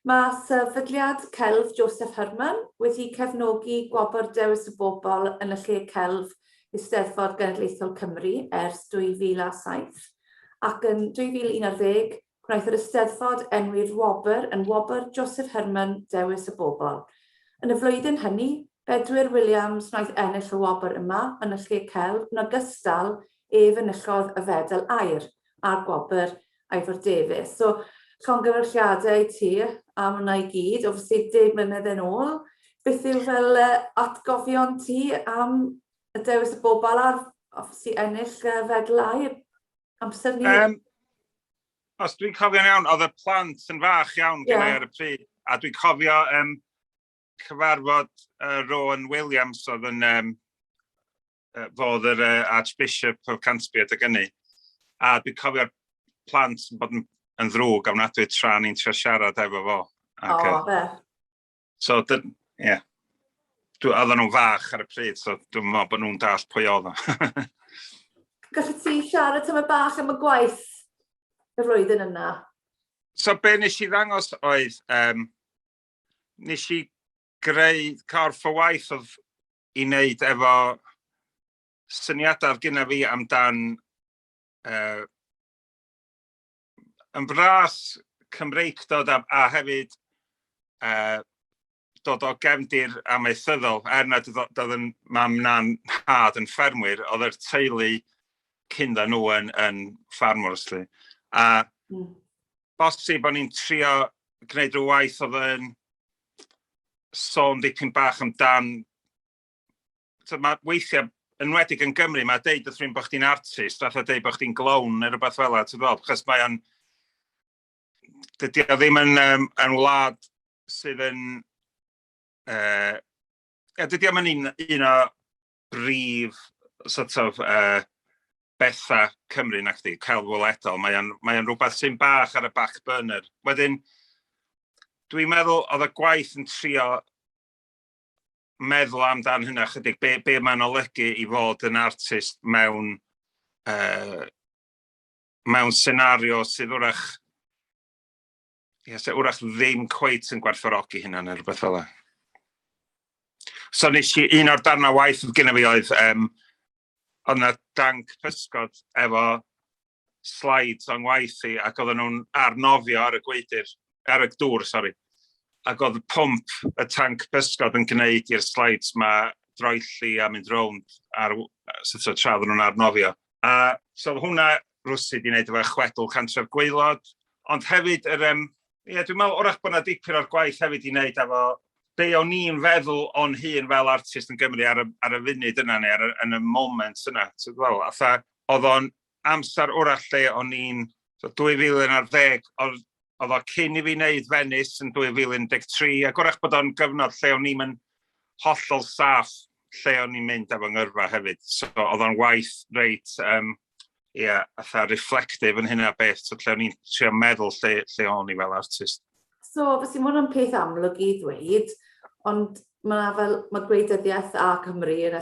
Mae Sefydliad Celf Joseph Herman wedi cefnogi Gwobr Dewis y Bobl yn y Lle Celf Eisteddfod Genedlaethol Cymru ers 2007, ac yn 2011 gwnaeth yr Eisteddfod enwi'r wobr yn Wobr Joseph Herman Dewis y Bobl. Yn y flwyddyn hynny, Bedwyr Williams wnaeth ennill y wobr yma yn y Lle Celf yn ogystal ef enillodd y Fedal Aur a'r Gwobr Ifor Davies. So, llongyfarchiadau i ti am hwnna i gyd. Obviously, 10 mlynedd yn ôl. Beth yw fel atgofion ti am y Dewis y Bobl a'r obviously ennill Fedal Aur amser ni? Os dwi'n cofio'n iawn, oedd y plant yn fach iawn yeah. ar y pryd. A dwi'n cofio cyfarfod Rowan Williams oedd yn fod yr Archbishop of Canterbury adeg hynny. A dwi'n cofio'r plant yn bod yn ddrwg ofnadwy tra ni'n trio siarad efo fo. Ac, o, be? So, ie. Yeah. Oedden nhw'n fach ar y pryd, so dwi'n meddwl bod nhw'n dall pwy oedd o. Gallu ti siarad tyma bach am y gwaith y flwyddyn yna? So, be nes i ddangos oedd, nes i greu corff o waith oedd i wneud efo syniadau gyda fi amdan yn fras Cymreictod a hefyd dod o gefndir amaethyddol. Er nad oedd yn mam na'n nhad yn ffermwyr, oedd yr teulu cyn nhw yn ffarmwrs. Lly. A bosib o'n i'n trio gwneud rhyw waith oedd yn sôn dipyn bach amdan, so mae weithiau, enwedig yn Gymru, mae deud wrth rhywun bod chdi'n artist, fatha deud bod chdi'n glown neu rhywbeth fel 'na, ti'n gweld, achos mae o'n, dydy o ddim yn wlad sydd yn, dydy o'm yn un o brif sort of bethau Cymru nac di, celf weledol. Mae o'n rhywbeth sy'n bach ar y back burner. Wedyn, dwi'n meddwl oedd y gwaith yn trio meddwl amdan hynna chydig, be mae'n olygu i fod yn artist mewn senario sydd wrach, ie, sydd wrach ddim cweit yn gwerthfawrogi hynna neu rhywbeth fel yna. So nes i, un o'r darnau waith oedd gennym fi oedd, oedd yna danc pysgod efo slides o'n ngwaith i ac oedden nhw'n arnofio ar y gwaedir, ar y dŵr, sori. Ac oedd pwmp y tanc pysgod yn gwneud i'r slides ma droelli a mynd rownd ar, sort of, tra oedden nhw'n arnofio. A so oedd hwnna rwsut i wneud efo chwedl Cantref Gwaelod, ond hefyd yr, ie, dwi'n meddwl wrach bod yna dipyn o'r gwaith hefyd i wneud efo be o'n i'n feddwl o'n hun fel artist yn Gymru ar y funud yna neu yn y moment yna. Ti'n gweld, atha, oedd o'n amser wrach lle o'n i'n, so 2010, oedd o cyn i fi wneud Venice yn 2013, ac wrach bod o'n gyfnod lle o'n i'n hollol saff lle o'n i'n mynd efo ngyrfa hefyd. So oedd o'n waith reit, yeah, atha reflective yn hynna beth, so lle o'n i'n trio meddwl lle o'n i fel artist. So, felly mae hwnna'n peth amlwg i ddweud, ond mae fel, mae gwleidyddiaeth a Cymru yn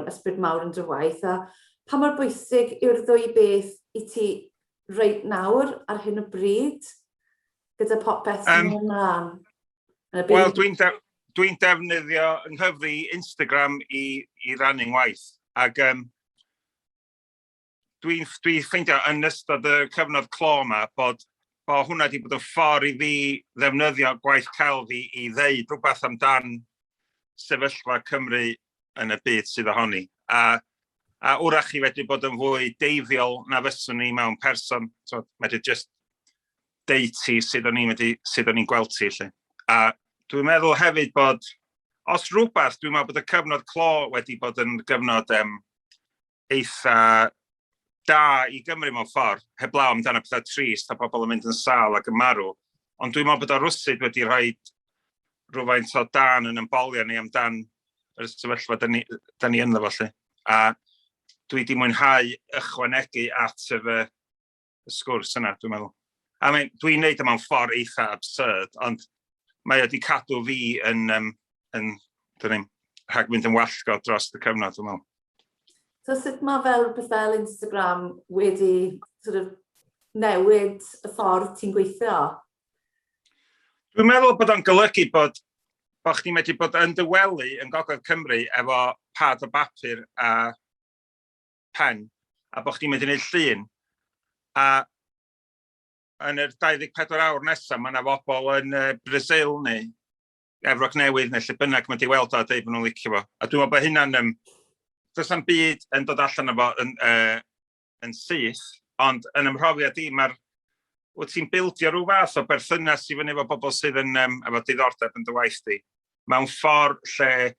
ysbryd mawr yn dy waith, a pa mor bwysig yw'r ddwy beth i ti reit nawr ar hyn o bryd, gyda popeth sy'n mynd ymlaen? Yn y byd? Wel, dwi defnyddio yng nghyfri Instagram i rannu ngwaith. Ac dwi'n dwi ffeindio yn ystod y cyfnod clo yma bod hwnna wedi bod yn ffordd i fi ddefnyddio gwaith celf i ddeud rhywbeth amdan sefyllfa Cymru yn y byd sydd ohoni. A wrach i fedru bod yn fwy deifiol na fyswn ni mewn person. So, medru just deud ti sydd o'n i'n medru, sydd o'n i'n gweld ti. Lle. A dwi'n meddwl hefyd bod, os rhywbeth, dwi'n meddwl bod y cyfnod clo wedi bod yn gyfnod eitha da i Gymru mewn ffordd, heblaw amdano pethau trist a pobl yn mynd yn sâl ac yn marw. Ond dwi'n meddwl bod o rwsut wedi rhoi rhywfaint o dan yn ymbolio ni amdan yr sefyllfa da ni ynddo fo, lly. A dwi wedi mwynhau ychwanegu at y sgwrs yna, dwi'n meddwl. I mean, dwi'n neud o mewn ffordd eitha absurd, ond mae o wedi cadw fi yn dyn ni'n, rhag mynd yn wallgo dros y cyfnod, dwi'n meddwl. So sut mae fel rhywbeth fel Instagram wedi sort of newid y ffordd ti'n gweithio? Dwi'n meddwl bod o'n golygu bod chdi'n medru bod yn dy wely yn Gogledd Cymru efo pad o bapur a pen, a bod chdi'n medru gwneud llun, a yn yr 24 awr nesaf mae yna bobl yn Brazil neu Efrog Newydd neu lle bynnag mae di weld o a dweud bod nhw'n licio fo. A dwi'n meddwl bod hynna'n... does na'm byd yn dod allan o fo yn syth, ond yn ymhrofiad i, wyt ti'n bildio rhyw fath o berthynas i fyny efo bobl sydd yn efo diddordeb yn dy waith di. Mewn ffordd lle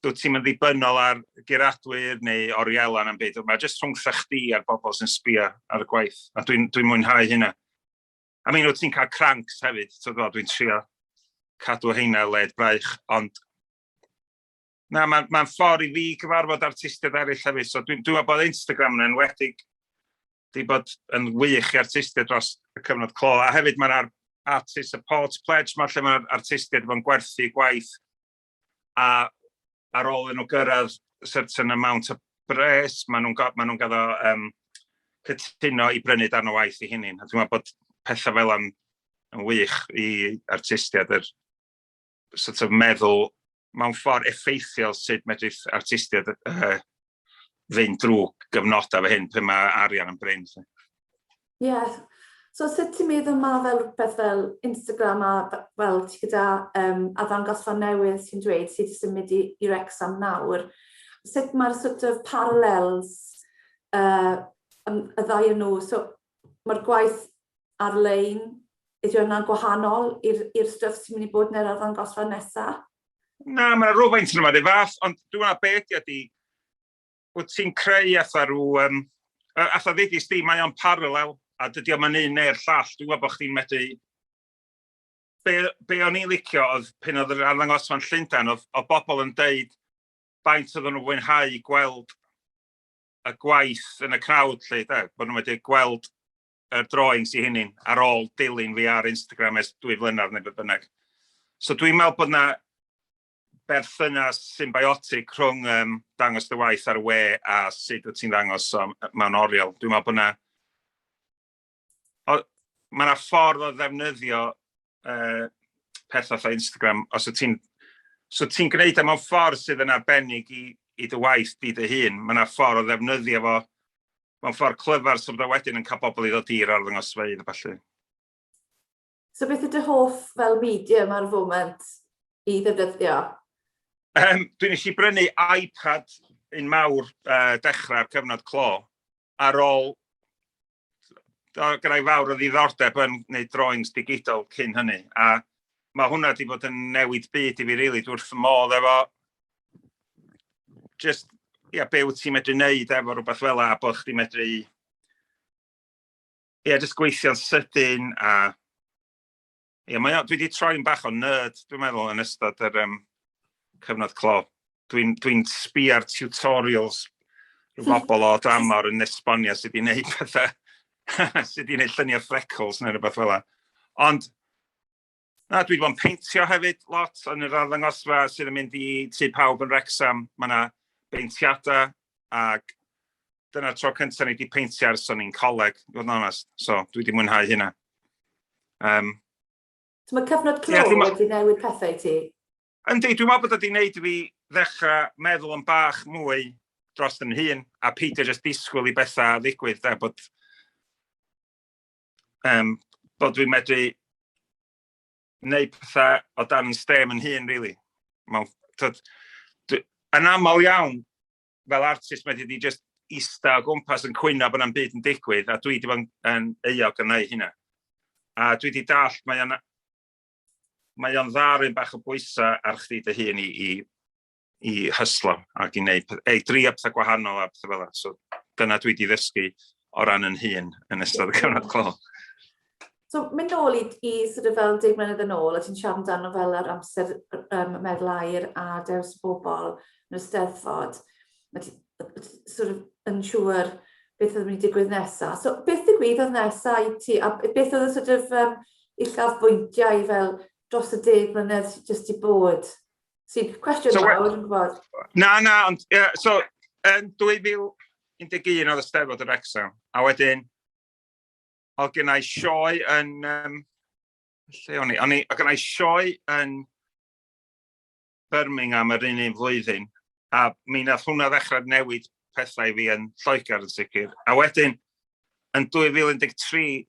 dwyt ti'm yn ddibynnol ar guradwyr neu orielau na'm byd. Mae jyst rhwngtha chdi a'r bobl sy'n sbio ar y gwaith. A dwi mwynhau hynna. I mean, wyt ti'n cael cranks hefyd, ti'n gwybod, dwi'n trio cadw heina led braich, ond na, mae'n ffordd i fi gyfarfod artistiaid eraill hefyd. So dwi'n meddwl bod Instagram yn enwedig di bod yn wych i artistiaid dros y cyfnod clo. A hefyd mae'r Artist Support Pledge, mae lle mae'r artistiaid wedi bod yn gwerthu gwaith a ar ôl iddyn nhw gyrraedd certain amount o bres, maen nhw'n ma nhw gaddo cytuno i brynu darn o waith i hunain. A dwi'n meddwl bod pethau fel am yn wych i artistiaid, yr sort of meddwl mewn ffordd effeithiol sut medrith artistiaid fynd drwy gyfnodau fe hyn pan mae arian yn brin. Ie. Yeah. So sut ti'n meddwl ma fel rhywbeth fel Instagram a fel ti gyda arddangosfa newydd sy'n dweud sydd wedi symud i Wrexham nawr, sut mae'r sort of parallels y ddau o nhw? So mae'r gwaith ar-lein, ydy hwnna'n gwahanol i'r stwff sy'n mynd i bod yn yr arddangosfa nesaf? Na, mae'n rhywfaint yn yma, fath, ond dwi'n meddwl beth ydy, wyt ti'n creu atha rhyw, atha ddudis di, mae o'n parallel, a dydy o'm yn un neu'r llall. Dwi'n gwybod bod chdi'n medru. Be o'n i'n licio oedd pan oedd yr arddangosfa'n Llundain, oedd bobl yn deud faint oedden nhw'n fwynhau gweld y gwaith yn y crowd, lle, de, bod nhw'n wedi gweld y drawings i hynny ar ôl dilyn fi ar Instagram ers 2 flynedd neu beth bynnag. So dwi'n meddwl bod na berthynas symbiotic rhwng dangos dy waith ar y we a sut wyt ti'n ddangos o mewn oriel. Dwi'n meddwl bod na... Mae yna ffordd o ddefnyddio pethau fatha Instagram os wyt ti'n... So ti'n gwneud e mewn ffordd sydd yn arbennig i dy waith di dy hun. Mae yna ffordd o ddefnyddio fo mewn ffordd clyfar so bod o wedyn yn cael bobl i ddod i'r arddangosfeydd a ballu. So beth ydy hoff fel medium ar y foment i ddefnyddio? Dwi'n nes i brynu iPad un mawr dechrau'r cyfnod clo ar ôl gyda i fawr o ddiddordeb yn gwneud drawings digidol cyn hynny, a mae hwnna wedi bod yn newid byd i fi, really. Dwi wrth fy modd efo just, ia, be wyt ti'n medru wneud efo rhywbeth fel 'a, bod chdi'n medru, ia, just gweithio'n sydyn a ia, dwi wedi troi'n bach o nerd, dwi'n meddwl, yn ystod yr cyfnod clo. Dwi'n dwi sbio ar tutorials rhyw bobl o dramor yn esbonio sut i wneud pethau, sut i wneud lluniau freckles neu rhywbeth fel 'na. Ond, na, dwi wedi bod yn peintio hefyd lot yn yr arddangosfa sydd yn mynd i Tŷ Pawb yn Wrexham. Mae yna beintiadau ac dyna'r tro cyntaf ni wedi peintio ers o'n i'n coleg, i fod yn onest. So, dwi wedi mwynhau hynna. So mae cyfnod clo wedi newid pethau i ti? Yndi, dwi'n meddwl bod wedi gwneud i fi ddechrau meddwl yn bach mwy dros yn hun a peidio jyst disgwyl i bethau ddigwydd, de, bod dwi'n medru gwneud pethau o dan steam yn hun, really. Mewn, tyd, yn aml iawn, fel artist, mae wedi just ista o gwmpas yn cwyno bod na'm byd yn digwydd, a dwi wedi bod yn euog yn gwneud hynna. A dwi wedi dallt, mae o'n ddarun bach o bwysau ar chdi dy hun i hyslo ac i wneud, ei, drio pethau gwahanol a pethau fel yna. So dyna dwi wedi ddysgu o ran yn hun yn ystod y cyfnod clo. So, mynd nôl i sort of fel 10 mlynedd yn ôl, a ti'n siarad amdano fel yr amser Meddwl Aur a Dewis y Bobl yn y Steddfod, mae ti sort of yn siŵr beth oedd yn mynd i digwydd nesaf. So, beth ddigwyddodd nesaf i ti, a beth oedd y sort of uchafbwyntiau fel dros y 10 mlynedd sydd jyst i bod? Sy'n cwestiwn so, mawr, yn gwybod. Na, ond, yeah, so, yn 2011 oedd y Steddfod yn Wrexham, a wedyn, oedd gen i sioe yn, Lle o'n i? O'n i, o' gynna i sioe yn Birmingham yr un un flwyddyn, a mi nath hwnna ddechrau newid pethau i fi yn Lloegr yn sicr. A wedyn, yn 2013,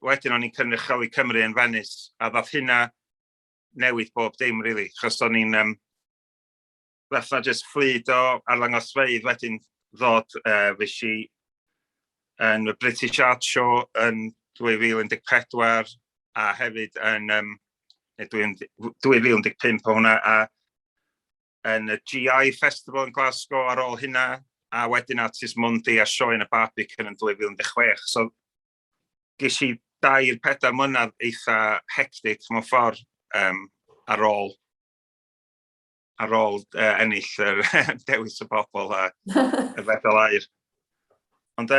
wedyn o'n i'n cynrychioli Cymru yn Venice, a ddath hynna newid bob dim, really, chos o'n i'n... ddath 'na jyst fflyd o arddangosfeydd wedyn ddod, fues i yn y British Art Show yn 2014 a hefyd yn neu 2015 o hwnna, a yn y GI Festival yn Glasgow ar ôl hynna, a wedyn Artist Mundi a sioe yn y Barbican yn 2016. So ges i 3, 4 mlynedd eitha hectic mewn ffordd ar ôl ennill yr dewis y bobl a y fedal aur. Ond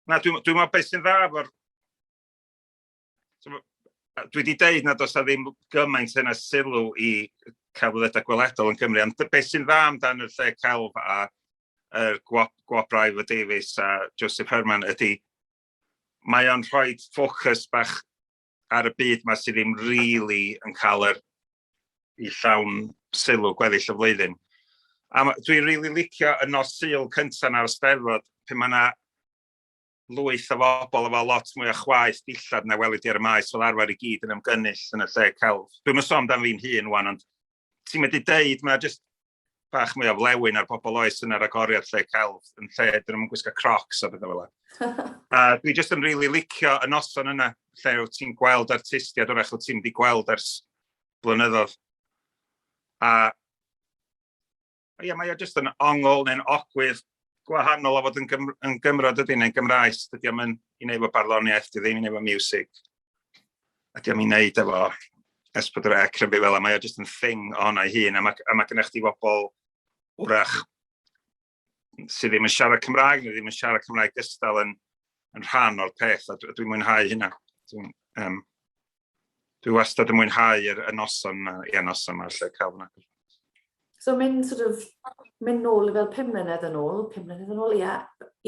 na, dwi meddwl beth sy'n dda efo'r... Dwi wedi deud nad oes ddim gymaint yna sylw i celfyddydau gweledol yn Cymru, ond beth sy'n dda amdan y lle celf a yr Gwobrau Ivor Davies a Joseph Herman ydy mae o'n rhoi ffocws bach ar y byd ma sydd ddim really yn cael yr i llawn sylw gweddill y flwyddyn. A dwi'n really licio y nos Sul cyntaf na'r Steddfod, pe mae yna lwyth o bobl efo lot mwy o chwaeth dillad na weli di ar y maes fel arfer i gyd yn ymgynnull yn y lle celf. Dwi'n mynd sôn amdan fi'n hun wan, ond ti'n mynd i deud, mae jyst bach mwy o flewyn ar bobl oes yn yr agoriad lle celf, yn lle dyn nhw'n gwisgo Crocs a bethau fel yna. A dwi jyst yn really licio y noson yna, lle wyt ti'n gweld artistiaid wrach wyt ti'n wedi gweld ers blynyddoedd. A ia, mae o jyst yn ongl neu'n ogwydd gwahanol o fod yn Gymro, dydy, neu'n Gymraes. Dydy o'm yn i wneud efo barddoniaeth, dydy ddim i wneud efo music. Ydy o'm i wneud efo S4C rhywbeth fel yna. Mae o jyst yn thing ohono ei hun. A mae gennych chdi bobl wrach sydd ddim yn siarad Cymraeg neu ddim yn siarad Cymraeg gystal yn rhan o'r peth, a dwi'n mwynhau hynna. Dwi wastad yn mwynhau y noson, ie, noson ma'r lle celf yna. So mynd sort of, mynd nôl fel 5 mlynedd yn ôl, 5 mlynedd yn ôl, ie,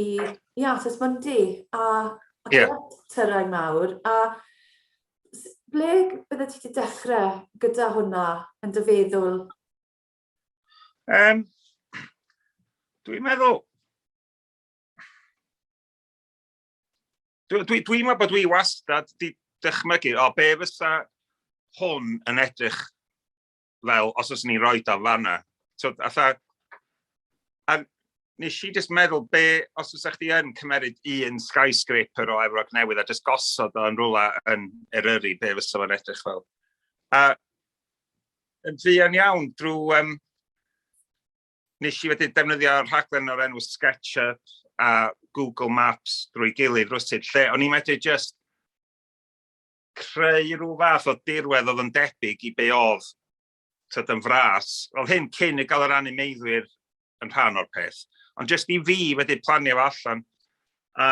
i Artes Mundi a tyrau mawr, a ble bydde ti wedi dechrau gyda hwnna yn dy feddwl? Dwi'n meddwl... Dwi'n dwi, dwi meddwl bod dwi wastad di dychmygu, o, be fysa hwn yn edrych fel os oes ni'n rhoi o fanna. So, atha, a nes i just meddwl be, os oes chdi yn cymeryd un skyscraper o Efrog Newydd a just gosod o yn rhywle yn Eryri, be fysa fo'n edrych fel. A yn fuan iawn, drwy... nes i wedi defnyddio rhaglen o'r enw SketchUp a Google Maps drwy gilydd rywsut, lle o'n i'n medru just creu rhyw fath o dirwedd oedd yn debyg i be oedd tyd yn fras. Oedd hyn cyn i gael yr animeiddwyr yn rhan o'r peth. Ond just i fi wedi planio fo allan. A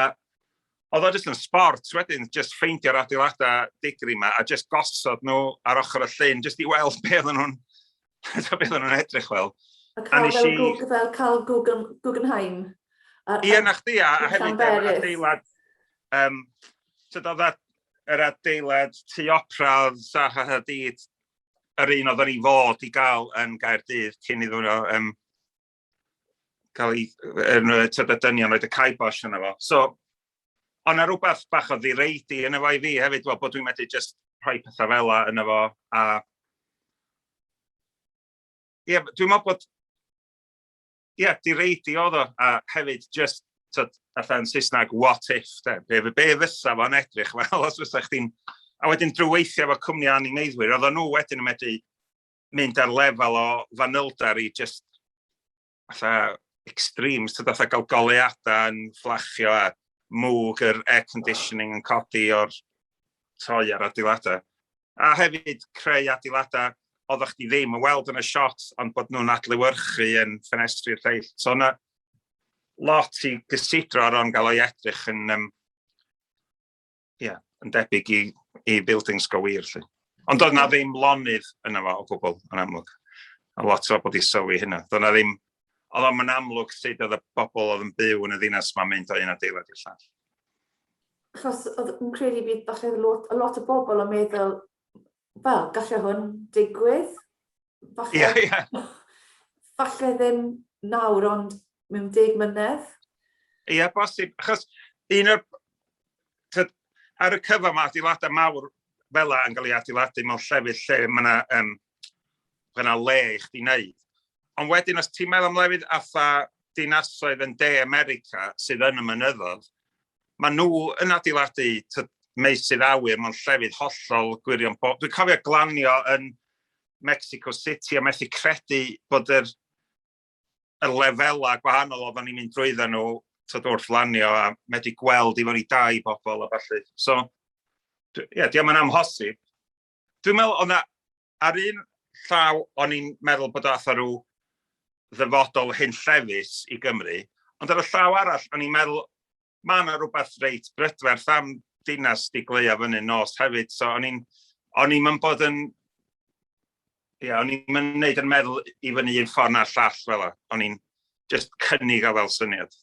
oedd o just yn sport wedyn, just ffeindio'r adeiladau digri yma a just gosod nhw ar ochr y llyn, just i weld be oedden nhw'n edrych fel. A cael fel, Google, fel cael Guggenheim. Ie, na chdi, a hefyd adeilad, tyd oedd yr adeilad tŷ opera oedd Zaha Hadid, yr un oedd i fod i gael yn Gaerdydd cyn iddo nhw cael ei, tyd y dynion roed y kibosh yna fo. So, ond na rhywbeth bach o ddireidi yna fo i fi hefyd, wel, bod dwi'n medru just rhoi pethau fel 'a yna fo, a ie, yeah, dwi'n meddwl bod, ie, yeah, direidi oedd o, a hefyd just, tyd, allan Saesneg, what if, de, be fysa fo'n edrych fel os fysa chdi'n... A wedyn drwy weithio efo cwmni animeiddwyr, oedden nhw wedyn yn medru mynd ar lefel o fanylder i just fatha extremes, tyd, fatha gael goleuadau yn fflachio a mwg yr air conditioning yn codi o'r toi ar adeiladau. A hefyd creu adeiladau oeddech chdi ddim yn weld yn y shot, ond bod nhw'n adlewyrchu yn ffenestri'r lleill. So yna lot i gysidro ar o'n gael o'i edrych yn, yeah, yn debyg i buildings go wir. Lly. Ond doedd na ddim lonydd yna fo o gwbl, yn amlwg. A lot o bobl di sylwi hynna. Doedd na ddim, oedd o'n amlwg sut oedd y bobl oedd yn byw yn y ddinas ma'n mynd o un adeilad i'r llall. Achos oedd yn credu bydd falle lot, a lot o bobl yn meddwl, wel, gallai hwn digwydd. Falle, yeah, yeah. Falle ddim nawr, ond mewn 10 mlynedd. Ie, yeah, bosib. Achos un o'r... Ar y cyfan mae adeiladau mawr fel 'na yn cael ei adeiladu mewn llefydd lle mae yna ma le i chdi wneud. Ond wedyn, os ti'n meddwl am lefydd atha dinasoedd yn De America sydd yn y mynyddoedd, mae nhw yn adeiladu meysydd awyr mewn llefydd hollol gwirion. Dwi'n cofio glanio yn Mexico City a methu credu bod yr lefelau gwahanol oedden ni'n mynd drwyddo nhw tyd wrth lanio a medru gweld i fewn i dai bobl a falle. So, ie, yeah, diolch yn amhosib. Dwi'n meddwl, o'na, ar un llaw, o'n i'n meddwl bod o fatha rhyw ddyfodol hunllefus i Gymru, ond ar y llaw arall, o'n i'n meddwl, mae yna rhywbeth reit brydferth am dinas di gleio fyny nos hefyd, so o'n i'n bod yn, ie, yeah, o'n i'n mynd yn meddwl i fyny un ffordd na'r llall fel o. O'n i'n just cynnig o fel syniad.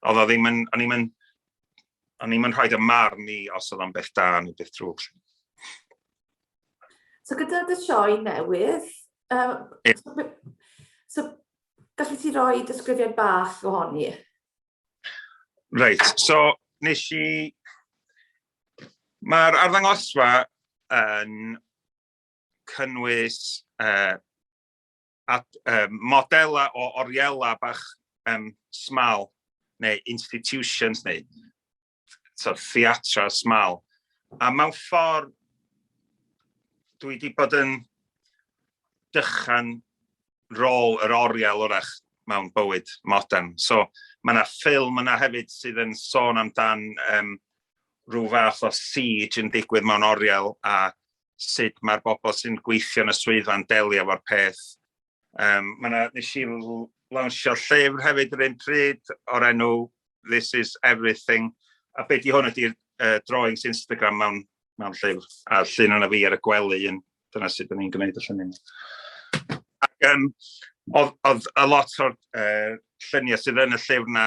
Oedd o ddim yn, o'n i'n rhoi y marn i os oedd o'n beth da neu beth drwg. So gyda dy sioe newydd, yeah. So gallu ti roi disgrifiad bach ohoni? Reit, so nes i... Mae'r arddangosfa yn cynnwys modela o oriela bach smal neu institutions neu so, theatra smal. A mewn ffordd dwi wedi bod yn dychan rôl yr oriel wrach mewn bywyd modern. So mae yna ffilm yna hefyd sydd yn sôn amdan rhyw fath o siege yn digwydd mewn oriel a sut mae'r bobl sy'n gweithio yn y swyddfa'n delio efo'r peth. Mae yna, nes i lawnsio llyfr hefyd yr un pryd o'r enw This is Everything. A be di hwn ydy'r drawings Instagram mewn llyfr. A llun yna fi ar y gwely yn, dyna sut o'n i'n gwneud y lluniau. Ac oedd a lot o'r lluniau sydd yn y llyfr na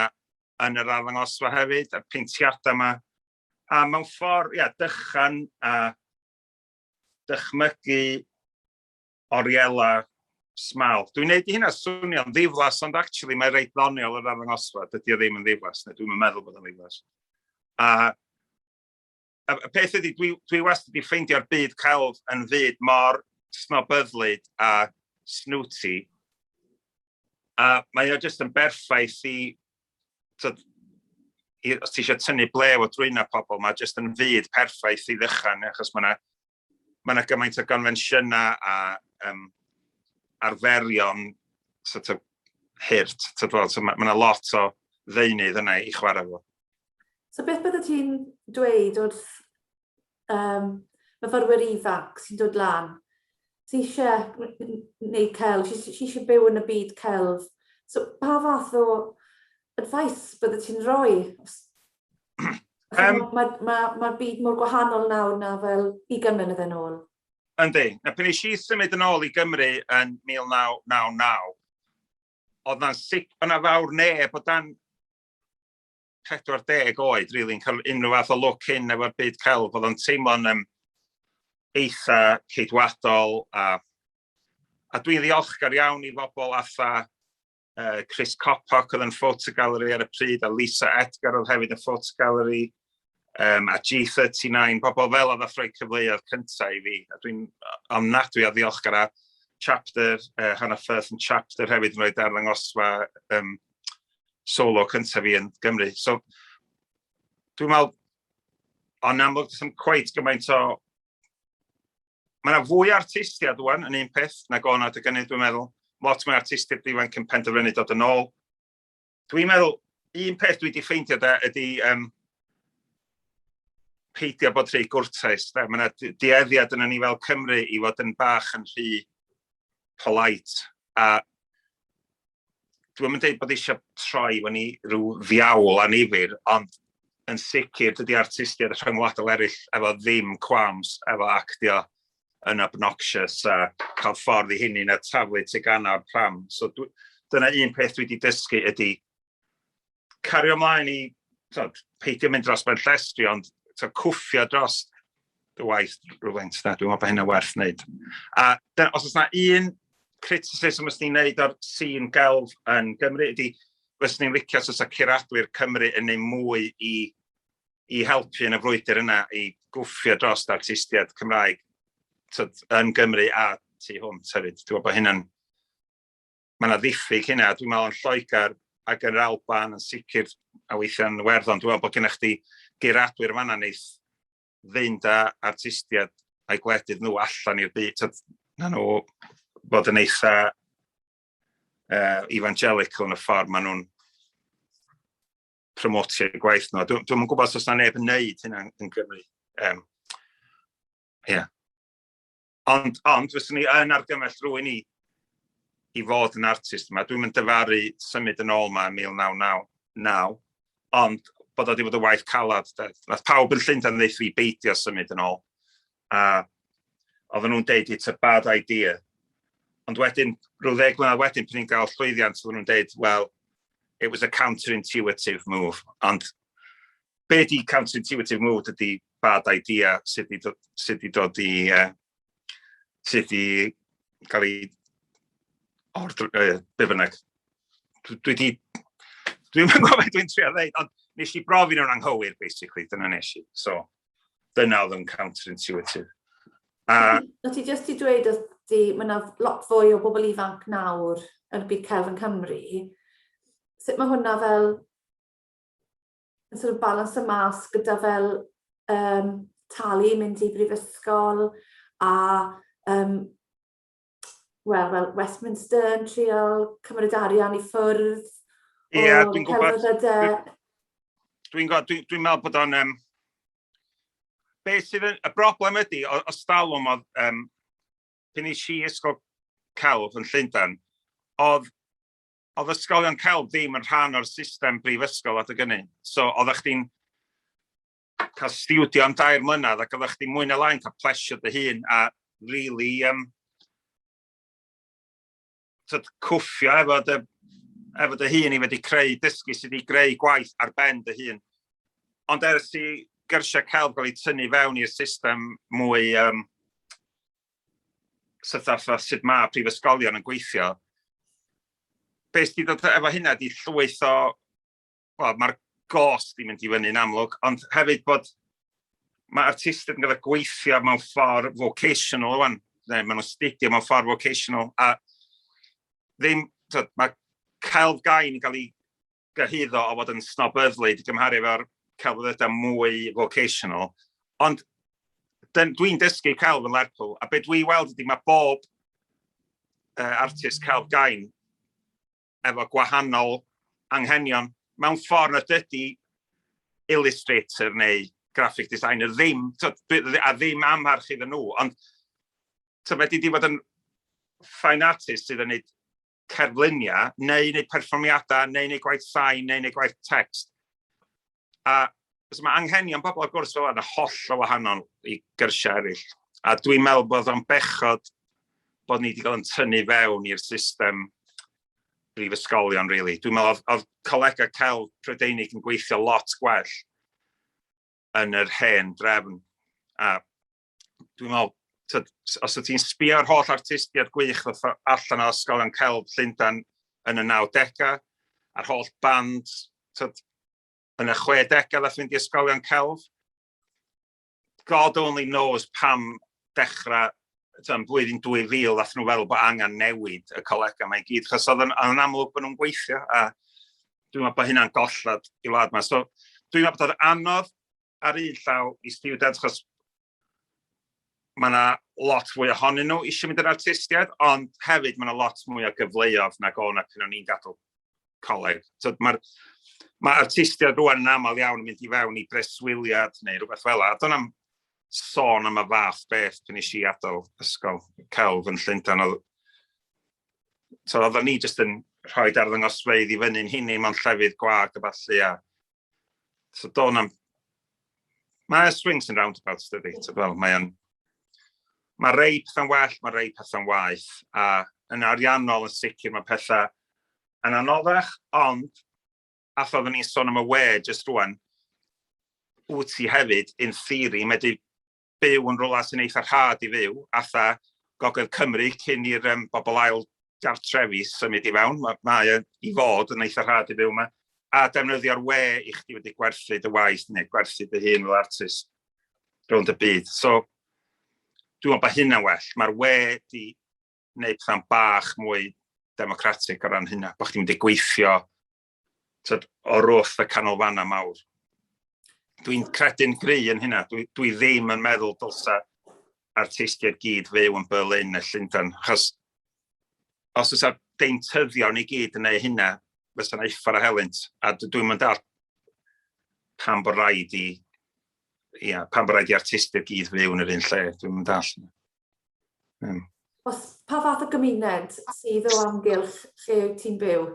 yn yr arddangosfa hefyd, a'r peintiadau yma. A mewn ffordd, ia, dychan a dychmygu oriela smal. Dwi'n neud i hynna swnio'n ddiflas, ond actually mae reit ddoniol yr arddangosfa. Dydy o ddim yn ddiflas, neu dwi'n meddwl bod o'n ddiflas. A y peth ydy, dwi wastad wedi ffeindio'r byd celf yn fyd mor snobyddlyd a snooty. A mae o jyst yn berffaith i, tyd, os ti eisiau tynnu blew o drwyna pobl, mae jyst yn fyd perffaith i ddychan, achos mae yna gymaint o gonfensiynau a arferion sort of hurt, so mae yna lot o ddeunydd yna i chwarae fo. So beth bydde ti'n dweud wrth myfyrwyr ifanc sy'n dod lan, sy'n eisiau gwneud celf, sy'n eisiau byw yn y byd celf? So pa fath o advice bydde ti'n rhoi? Mae'r ma byd mor gwahanol nawr na fel 20 mlynedd yn ôl. Yndi. Na pan nes i symud yn ôl i Gymru yn 1999, oedd na'n sic, o'na fawr neb o dan 40 oed, really, yn cael unrhyw fath o look in efo'r byd celf. Oedd o'n teimlo'n eitha ceidwadol a dwi'n ddiolchgar iawn i bobl atha Chris Coppock oedd yn Ffotogallery ar y pryd, a Lisa Edgar oedd hefyd yn Ffotogallery, a G39, bobl fel oedd a rhoi cyfleoedd cyntaf i fi. A dwi'n ofnadwy o ddiolchgar a Chapter, Hannah Firth yn Chapter hefyd yn rhoi darddangosfa solo cyntaf fi yn Gymru. So, dwi'n meddwl, ond amlwg, does 'm cweit gymaint o... Mae yna fwy artistiaid wan yn un peth nag o'n adeg hynny, dwi'n meddwl. Lot mwy artistiaid ifanc yn penderfynu dod yn ôl. Dwi'n meddwl, un peth dwi wedi ffeindio da ydy peidio bod rhy gwrtais. Mae yna dueddiad yna ni fel Cymru i fod yn bach yn rhy polite. A dwi'n mynd dweud bod eisiau troi fyny rhyw ddiawl anifyr, ond yn sicr dydy artistiaid rhyngwladol eraill efo ddim qualms efo actio yn obnoxious a cael ffordd i hynny na taflu tegannau o'r pram. So dyna un peth dwi wedi dysgu ydy cario ymlaen i Tod, peidio mynd dros ben llestri, ond tod, cwffio dros dy waith rhywfaint, da. Dwi'n meddwl bod hynna werth wneud. A os oes na un criticism os ni'n neud o'r sîn gelf yn Gymru, ydy fyswn ni'n licio os oes curadwyr Cymru yn neud mwy i helpu yn y frwydr yna i gwffio dros artistiaid Cymraeg, tyd, yn Gymru a tu hwnt hefyd. Dwi'n meddwl bod hynna'n... Mae yna ddiffyg hynna. Dwi'n meddwl yn Lloegr ac yn yr Alban yn sicr a weithiau yn Iwerddon, dwi'n meddwl bod gennych chdi guradwyr fanna neith fynd â artistiaid a'i gwledydd nhw allan i'r byd. Tyd, na nhw fod yn eitha evangelical yn y ffordd maen nhw'n promotio gwaith nhw. Dwi'n gwybod os oes na neb yn neud hynna yn Gymru. Yeah. Ond fyswn ni yn argymell rhywun i fod yn artist yma. Dwi'n mynd dyfaru symud yn ôl yma yn 1999, ond bod o wedi bod yn waith calad. Nath pawb yn Llundain ddeud fi beidio symud yn ôl. A oedden nhw'n deud "It's a bad idea." Ond wedyn, rhyw 10 mlynedd wedyn, pan ni'n gael llwyddiant, oedden nhw'n deud, "Well, it was a counterintuitive move." Ond be di counterintuitive move ydy bad idea sydd di cael ei ordro, be bynnag. Dwi'n gwybod beth dwi'n trio ddeud, ond nes i brofi nhw'n anghywir, basically, dyna nes i. So, dyna oedd yn counterintuitive. A Na ti jyst i dweud oedd di, mae yna lot fwy o bobl ifanc nawr yn y byd celf yn Cymru. Sut mae hwnna fel yn sort of balance y mas gyda fel talu i mynd i brifysgol a wel, fel Westminster yn trial cymryd arian i ffwrdd Ie, yeah, dwi'n gwybod. Dwi'n gwybod, dwi'n dwi meddwl bod o'n... Be sydd yn... Y broblem ydy, o stalwm oedd... Pan nes i ysgol celf yn Llundain, oedd ysgolion celf ddim yn rhan o'r system brifysgol adeg hynny. So, oeddech chdi'n cael stiwdio am 3 mlynedd ac oeddech chdi'n mwy na lai'n cael plesio dy hun a really tyd, cwffio efo dy hun i wedi creu dysgu sydd wedi greu gwaith ar ben dy hun. Ond ers i gyrsiau celf gael eu tynnu fewn i'r system mwy sut fatha sut mae prifysgolion yn gweithio, beth sydd wedi dod efo hynna di llwyth o, wel, mae'r gost di mynd i fyny'n amlwg, ond hefyd bod mae artistiaid yn gyda gweithio mewn ffordd vocational rwan, neu maen nhw'n studio mewn ffordd vocational, a ddim, tyd, mae celf gain yn cael ei gyhuddo o fod yn snobyddlyd i gymharu efo'r celfyddydau mwy vocational, ond dwi'n dysgu celf yn Lerpwl, a be dwi weld ydy mae bob artist celf gain efo gwahanol anghenion mewn ffordd nad ydy illustrator neu graphic designer ddim, tyd, a ddim amharch iddyn nhw, ond tyd, wedi di fod yn fine artist sydd yn gwneud cerfluniau, neu wneud perfformiadau, neu wneud gwaith sain, neu wneud gwaith text. A so mae anghenion pobl ar gwrs fel yna holl o wahanol i gyrsiau eraill. A dwi'n meddwl bod o'n bechod bod ni wedi cael yn tynnu fewn i'r system brifysgolion, really. Dwi'n meddwl oedd colegau celf Prydeinig yn gweithio lot gwell yn yr hen drefn. A dwi'n meddwl, tyd, os wyt ti'n sbio ar holl artistiaid gwych ddoth allan o ysgolion celf Llundain yn y 90au, a'r holl band, tyd, yn y 60au ddath fynd i ysgolion celf. God only knows pam dechrau yn blwyddyn 2000 ddath nhw feddwl bod angen newid y colegau yma i gyd, chos oedd yn amlwg bod nhw'n gweithio, a dwi'n meddwl bod hynna'n gollad i wlad yma. So, dwi'n meddwl bod o'n anodd ar un llaw i students, chos mae yna lot fwy ohonyn nhw eisiau mynd yn artistiaid, ond hefyd mae yna lot mwy o gyfleoedd nag o'n pan o'n i'n gadael coleg. So, mae'r mae artistiaid rwan yn aml iawn yn mynd i fewn i breswyliad neu rhywbeth fel 'na. Do'n am sôn am y fath beth pan nes i adael ysgol celf yn Llundain. So, oedden ni jyst yn rhoi arddangosfeydd i fyny'n hunain mewn llefydd gwag a ballu. A so do'n am... Mae swings and roundabouts, dydy. Fel, mae rei pethau'n well, mae rei pethau'n waeth. A yn ariannol yn sicr mae pethau yn anoddach, ond a oedden ni'n sôn am y we jyst rwan. Wyt ti hefyd, in theory, medru byw yn rhywle sy'n eitha rhad i fyw, atha Gogledd Cymru cyn i'r bobl ail gartrefi symud i fewn. Mae i fod yn eitha rhad i fyw yma. A defnyddio'r we i chdi wedi gwerthu dy waith neu gwerthu dy hun fel artist rownd y byd. So, dwi'n meddwl bod hynna'n well. Mae'r we di wneud pethau'n bach mwy democratic o ran hynna, bod chdi'n mynd i gweithio tyd, o'r wrth y canolfannau mawr. Dwi'n credu'n gry yn hynna. Dwi ddim yn meddwl dylsa artistiaid gyd fyw yn Berlin neu Llundain, achos os oes deintyddion i gyd yn neud hynna, fysa'n uffar o helynt, a dwi'n mynd dall pam bod rhaid i, ia, pam bod rhaid i artistiaid gyd fyw yn yr un lle, dwi'n mynd dall. Os, pa fath o gymuned sydd o amgylch lle wyt ti'n byw?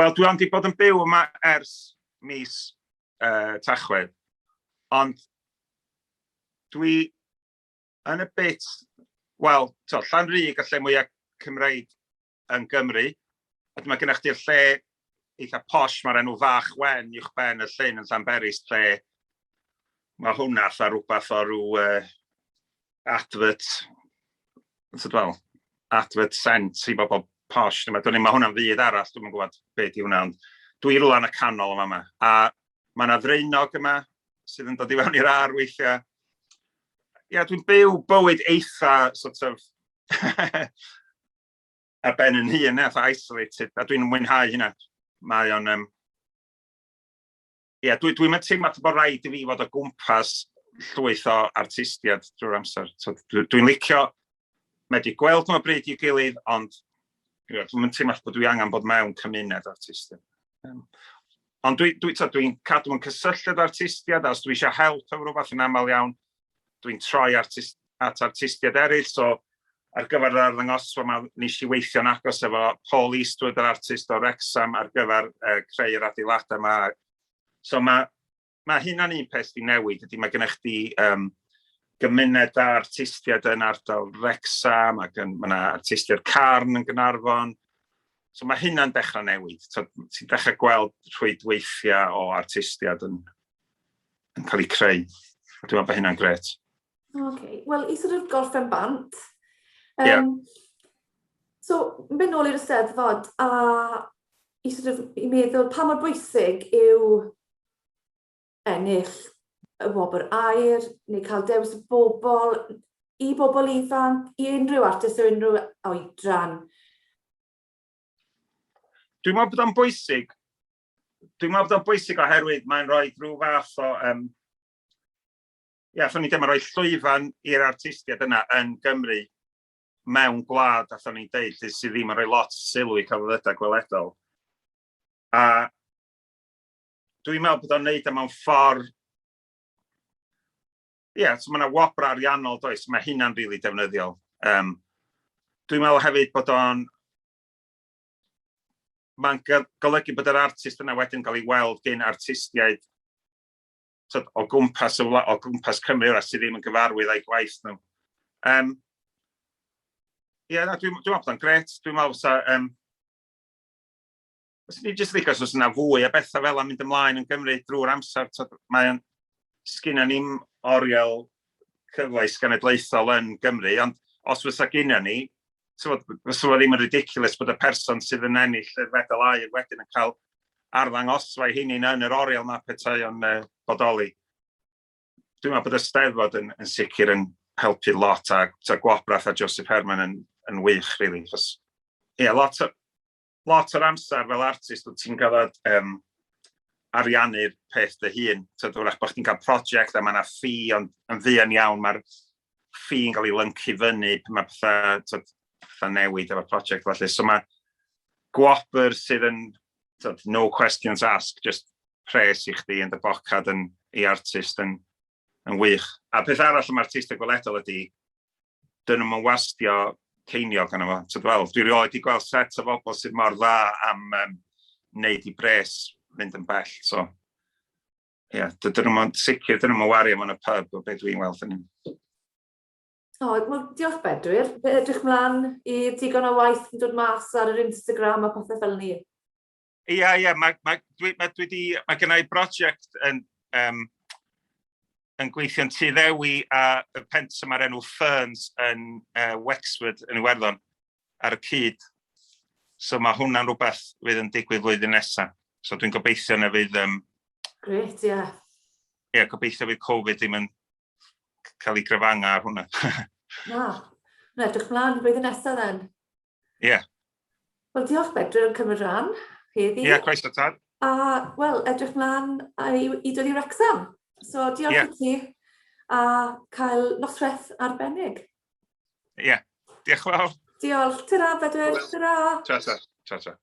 Wel, dwi ond 'di bod yn byw yma ers mis Tachwedd, ond dwi yn y bit, wel, to, Llanrug y lle mwyaf Cymreig yn Gymru, a dyma gennych chdi'r lle eitha posh, mae'r enw Fach Wen uwch ben y llyn yn Llanberis, lle mae hwnna fatha rhywbeth o ryw advert, fel, advert sent i bobl posh. Dwi'n mae hwnna'n fyd arall, dwi'n gwybod beth di hwnna, ond dwi rhywle yn y canol yma yma. A mae yna ddraenog yma sydd yn dod i fewn i'r ar weithiau. Ia, dwi'n byw bywyd eitha sort of ar ben yn hun, eitha isolated, a dwi'n mwynhau hynna. Mae o'n... Ia, dwi'n dwi teimlo bod rhaid i fi fod o gwmpas llwyth o artistiaid drwy'r amser. So, dwi'n dwi licio medru gweld nhw o bryd i'w gilydd, ond dwi'n teimlo bod dwi angen bod mewn cymuned artistiaid. Ond dwi'n dwi, dwi, dwi cadw yn cysylltiad artistiaid, a os dwi eisiau help efo rhywbeth yn aml iawn, dwi'n troi at artistiaid eraill, so ar gyfer yr arddangosfa yma, nes i weithio'n agos efo Paul Eastwood, yr artist o Wrexham, ar gyfer creu'r adeiladau yma. So mae hynna'n un peth di newid, ydy mae gennych chdi gymuned a artistiaid yn ardal Wrexham, ac mae yna artistiaid Carn yn Gaernarfon. So mae hynna'n dechrau newid. So, ti'n dechrau gweld rhwydweithiau o artistiaid yn cael eu creu. A dwi'n meddwl bod hynna'n gret. OK. Wel, i sort of gorffen bant. So, mynd nôl i'r Eisteddfod a i sort of, i meddwl pa mor bwysig yw ennill y wobr aur neu cael dewis y bobl i bobl ifanc, i unrhyw artist o unrhyw oedran. Dwi'n meddwl bod o'n bwysig. Dwi'n meddwl bod o'n bwysig oherwydd mae'n rhoi rhyw fath o... Ia, allan ni ddim yn rhoi llwyfan i'r artistiaid yna yn Gymru mewn gwlad, allan ni'n deud, lle sydd ddim yn rhoi lot o sylw i celfyddydau gweledol. A dwi'n meddwl bod o'n neud o mewn ffordd... Ie, yeah, so mae yna wobr ariannol, does, mae hynna'n rili really defnyddiol. Dwi'n meddwl hefyd bod o'n... Mae'n golygu bod yr artist yna wedyn cael ei weld gen artistiaid tyd, o gwmpas Cymru wrach sydd ddim yn gyfarwydd â'i gwaith nhw. Ie, na, dwi'n dwi meddwl bod o'n gret. Dwi'n meddwl fysa... Fyswn i jyst licio os oes yna fwy o bethau fel am mynd ymlaen yn Gymru drwy'r amser. Tyd, mae o'n... Sgynna ni'm oriel cyfoes genedlaethol yn Gymru, ond os fysa gynna ni, fysa fo ddim yn ridiculous bod y person sydd yn ennill y fedal aur wedyn yn cael arddangosfa ei hunain yn yr oriel ma petai o'n bodoli. Dwi'n meddwl bod y Steddfod yn sicr yn helpu lot a gwobrau a Joseph Herman yn wych, really. Chos, ie, yeah, lot o'r amser fel artist, wyt ti'n gael ariannu'r peth dy hun. Tyd, wrach bod chdi'n cael prosiect a mae yna ffi, ond yn fuan iawn mae'r ffi'n cael ei lyncu fyny pan mae pethau, tyd, pethau newid efo'r prosiect felly. So mae gwobr sydd yn, tyd, no questions asked, just pres i chdi yn dy bocad yn, i artist yn wych. A peth arall am artistau gweledol ydy, dyn nhw'n wastio ceiniog yna fo. Tyd, wel, dwi rioed wedi gweld set o bobl sydd mor dda am wneud i bres fynd yn bell. So, ie, yeah, dyn nhw'n sicr, dyn nhw'n wario mewn y pub o beth dwi'n weld yn. O, wel, diolch Bedwyr. Fe edrych mlaen i digon o waith yn dod mas ar yr Instagram a pethau fel ni. Ie, mae, mae, dwi, mae, dwi di, mae gen i brosiect yn, yn gweithio'n Tŷ Ddewi a y pentre mae'r enw Ferns yn Wexford yn Iwerddon ar y cyd. So mae hwnna'n rhywbeth fydd yn digwydd flwyddyn nesaf. So dwi'n gobeithio na fydd... Great, ie. Yeah. Ie, yeah, gobeithio fydd Covid ddim yn cael ei grafanga ar hwnna. Na. Na, edrych mlaen blwyddyn nesaf then. Ie. Yeah. Wel, diolch Bedwyr am cymryd rhan heddi. Ie, yeah, croeso tad. A, wel, edrych mlaen i dod i Wrexham. So, diolch yeah. i ti a cael noswaith arbennig. Ie, yeah. Diolch yn fawr. Diolch. Tara, Bedwyr. Tara. Ta-ta. Ta-ta.